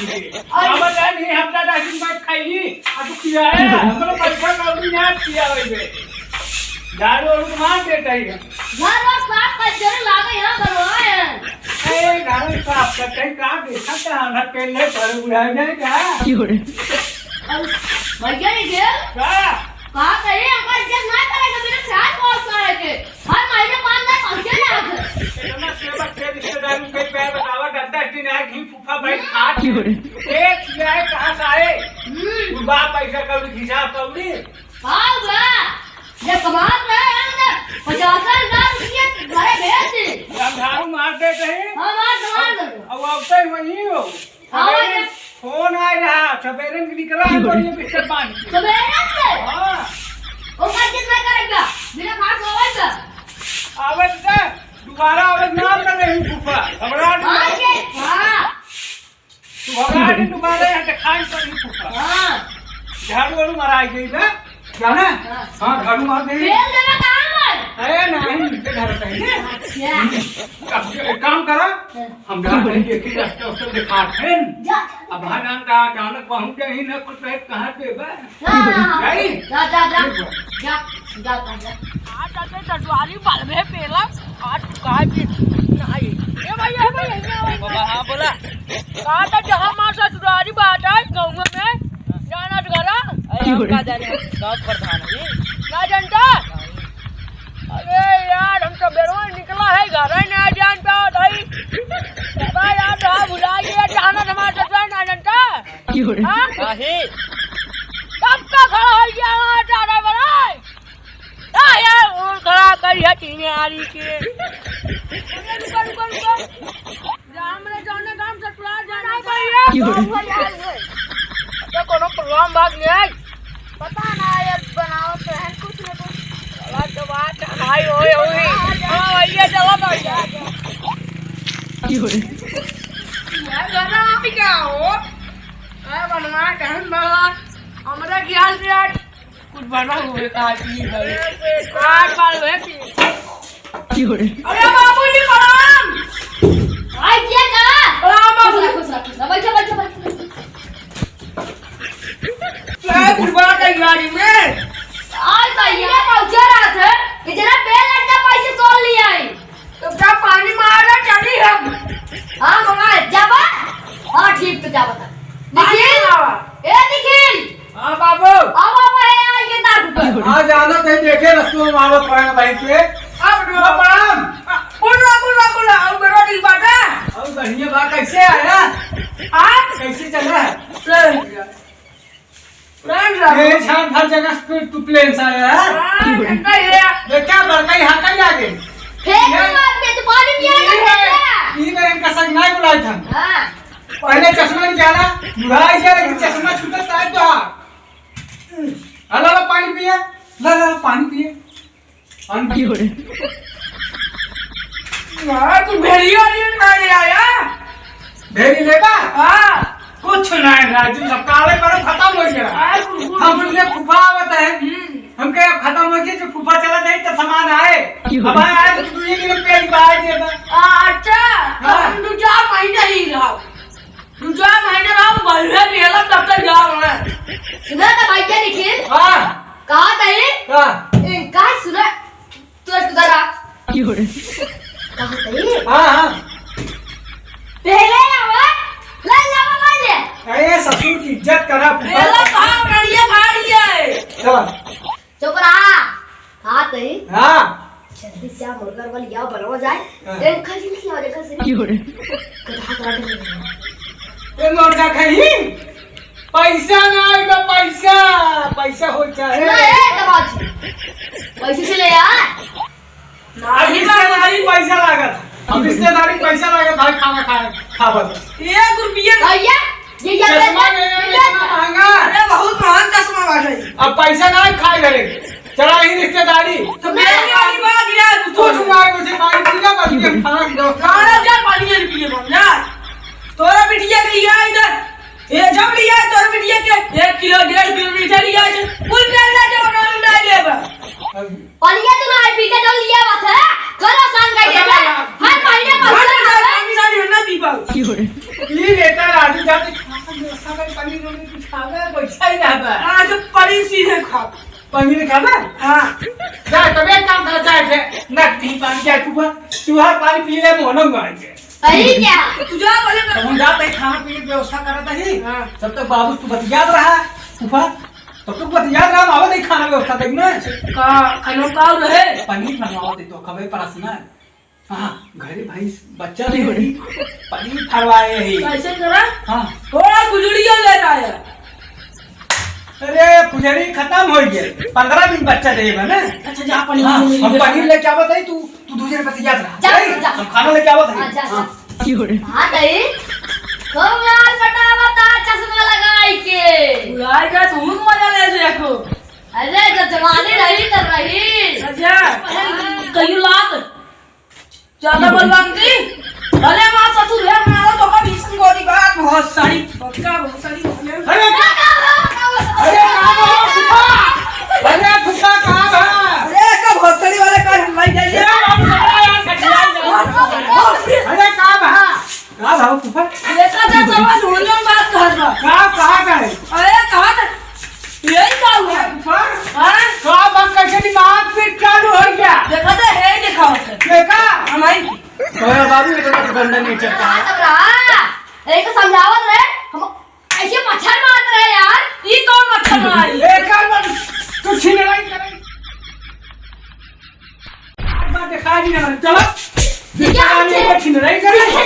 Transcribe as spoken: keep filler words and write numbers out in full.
अब जान ही हफ्ता दस दिन बाद खाई, आ तू खियाए, हमरो पैसा कौड़ी ना खियावे बे। झाड़ू वाड़ू तो मार देता ही है। घर और साफ कर जरूर लागे यहाँ करवाए हैं। ए, घर साफ करते हैं, का देखा था, हमरा पेन नहीं पड़े, बुढ़ा जाए का? और भैया नहीं गए? का? का करे, अगर इज्जत ना करेगा, मेरे ख्याल बहुत सारे के। हर महीने पाँच लाख पहुँचे ना आते। इतना सेवा के रिश्तेदार उनके पैर बतावा, दस दस दिन आए, घी फूफा भाई खात। क्यों रे? एक जाए, कहाँ से आए? हम्म। तू बाप पैसा कौड़ी, हिसाब कौड़ी। हाँ, बा। ये कमाल रहे हैं ना, पचास हजार रुपये घरे भेज दे। हम झाड़ू मार देते हैं। हाँ, मार दो, मार दो। अब, अब आवते ही वही हो। हाँ, सवेरे भैया। फोन आ रहा, सवेरे में निकला है, बढ़िया बिस्तर बांध के। सवेरे से? हाँ। ओकर कितना करेगा? बिना खास होवे तो। आवे तो, दोबारा आवे ना करे ही फूफा। घबरा नहीं। हाँ, ये, हाँ। तू घबरा नहीं, दोबारा यहाँ दिखाई पड़ी फूफा। हाँ। झाड़ू वाड़ू मारा गई ना? जाना? हाँ। हाँ, झाड़ू मार दे। तेल देवे कहाँ पर? अरे नहीं, नीचे घर पे है। अच्छा। अब एक काम करा, हाँ। हम जाते हैं, देखी रास्ता उसको दिखा हैं। जा, जा। अब हाँ जान कहाँ अचानक पहुँच गए ही ना, कुछ है कहाँ पे बा? हाँ, हाँ, हाँ। गई? जा, जा, जा। ठीक बा। जा, जा, जा, जा। आज आके ससुरारी बलबे पेला, आज कहाँ पे नहीं। ए भैया, ए भैया, ए भैया। बाबा, हाँ, बोला। कहा था जहाँ माँ ससुरारी बात है, गाँव में, जाना तो घरा। अरे, हम का जाने, हम गाँव प्रधान है। ना जानता? अरे यार, हम तो बेरवा निकला है, घर ही ना जान पाओ भाई। अरे यार, तो भुला गया, जाना तो हमारा ससुराल ना जानता? हाँ? काहे? तब का खड़ा हो गया वहाँ, जाना बड़ा है। आ यार, और खड़ा करी है तीन आरी के। रुको, रुको, रुको। जा, हमरे जौने गांव से तुला जाना चाहिए। तो कोनो प्रोग्राम बात नहीं है। पता ना, ये बनावत तो है कुछ ना कुछ। चला तो बात है, भाई, होए, होए। हाँ, भैया, चलो, भैया। ये घर आ क्या हो? अरे, बनवा, कहन बनवा। हमरे ख्याल से आज कुछ बना हुए का चीज है। आज बार हुए की। अरे बाबूजी प्रणाम। आई क्या का? प्रणाम बाबू। खुश रह, खुश रह, खुश रह। बैठो, बैठो, बैठो। क्या बुढ़वा का गाड़ी में? आज भैया पहुंचा रहा था कि जरा बेल लड़का पैसे तोल लिया है। तो क्या पानी मारा चली हम? हाँ, मंगा, जाबा? हाँ, ठीक, तो जाबा था। पानी निखिल! मारा। ए, निखिल! हाँ, बाबू। आओ, आओ, ए, आई के दारू पर। हाँ, जाना थे, देखे रस्तों में मारो पड़ा भाई के। अब लो, प्रणाम। बोला, बोला, बोला, आओ, बड़ा दिल बाटा। और बढ़िया बा, कैसे आया? हाँ? कैसे चला है? चल। प्लेन रहा। ये छाप हर जगह से तू प्लेन से आया है? हाँ, झंडा ये। ये क्या बड़का ही हाथ ही आगे? फेंक ये मार दे, तू पानी पिया ना, ये फेंक दे। ई में इनका संग नहीं बुलाई था। हाँ। पहले चश्मा निकाला, बुढ़ाई गया, लेकिन चश्मा छूटा शायद तो हाँ। हला ला पानी पिए, ला ला पानी पिए। अन- की हो रे? यार, तू भेड़िया नहीं खा ले आया? भेड़ी लेबा? हाँ। कुछ नहीं राजू, सब काले करो, खत्म हो गया। हाँ, कुछ, कुछ। हम सुने फूफा आवत है। हम्म। हम कहे, अब खत्म हो गया, जो फूफा चला जाए, तो सामान आए। की हो अब रे? आए, आए, तो तू ये किलो पेट बाहर देबा। अच्छा, हाँ। हम दो चार महीने ही रहा। दो चार महीने रहा, बढ़िया नहीं है, तब तक जाओ ना। सुना था भाई क्या निखिल? हाँ। कहा था ये? का? ए, कहा सुना? तू आज उधर आ। की हो रे? कहा था ये? हाँ, हाँ। पहले आवा, ले लावा, ले ले। अरे ससुर की इज्जत करा, फूफा। पहला भाव रड़िया भाड़िया है। चला। चुप रहा। कहा था ये? हाँ। जल्दी से आ, मुर्गा उर्गा लिया, बनावा जाए। हाँ। देखा जी, लिखी और देखा से। की हो रे? गधा का आदमी है। ए, मुर्गा खाई? पैसा ना आएगा, पैसा। पैसा हो चाहे। ना, ए, दबाजी। पैसे से ले यार। अब रिश्तेदारी पैसा लागत। अब रिश्तेदारी पैसा लागत, भाई, खाना खाए, खावत। एक रुपया ना। भैया, ये, ये चश्मा ले, ले, ले, इतना महंगा। अरे, बहुत महंगा चश्मा बाटे। अब पैसा ना खाए घरे। चला ही रिश्तेदारी। तो मेरी वाली बात यार, तू कुछ ना, मुझे पानी पीना, बस ये खाना खिलाओ। सारा जा पानी नहीं पिए बम यार। तोरा बिटिया के लिया इधर। ये जब लिया तोरा बिटिया के एक किलो, डेढ़ किलो मीठा लिया है। कुल कर ले जब ना ले बा। पनिया तू ना पी के जब लिया बात है। करो शाम का ये। हर महीने पैसा ना आवे। पानी सानी हम ना पी पाओ। की हो रे? ई लेता राजू जाते। सीधे खा। पनीर खाबे? हाँ। जा, तबे काम कर, जा, जा। ना, पी पानी, जा, तू बा-, तू हर पानी पी ले, मोहनो मार के। सही क्या? तू जा, बोले ना। हम जाते हैं, खाना पीने की व्यवस्था करत ही। हाँ। तब तक बाबू तू बतियात रहा, तू बा-, तब तक बतियात रहा, हम आवत ही खाना व्यवस्था करी ना। का, खाना का रहे? पनीर मंगावत ही तो खबे परस ना। हाँ, घरे भैंस बच्चा दे रही, पनीर फरवाए ही। कैसे करा? हाँ। थोड़ा खुजड़िया ले आया। अरे, खुजड़ी खतम होइ गए, पन्द्रह दिन बच्चा देबे ना। अच्छा, जा पनीर हाँ, ले हम ले पनीर लेके आवत ही, तू, तू दूसरे बतियात रहा। जा, नहीं, जा। हम खाना लेके आवत ही। हाँ, जा, जा। हाँ। हाँ, दही। खूब लाल पटावता चश्मा लगाई के। बुढ़ाई का तू मजा ले देखो। अरे, जब जवानी रही तब रही। अच्छा, कहियो लात। ज्यादा बलवान जी। अरे माँ ससुर है, मारो तो कभी इसकी गोली बात बहुत सारी, पक्का बहुत सारी। अरे का, अरे का बा, फूफा? अरे फूफा का बा? अरे का बहुत सारी वाले का हम भाई जाइए। अरे बाबू, चला यार, कठिनाई जाओ। अरे का बा? का बा फूफा? देखा जा, चला ढूंढ लो, बात कहा था। का, कहा का है? अरे कहा था? यही का हुआ? हाँ? का बा, कैसे दिमाग फिर चालू हो गया? देखा तो है, देखा होता है। देखा? हमारी। अरे बाबू, इतना तो गंदा नहीं चलता है। हाँ, तब रहा। एक तो समझावत रहे, हम ऐसे मच्छर मारत रहे यार। ई कौन मच्छर मारी? एक और बार तू छिनराई करे। एक बार दिखा दी ना, चलो। ये क्या दिखा दी, होते? छिनराई करे।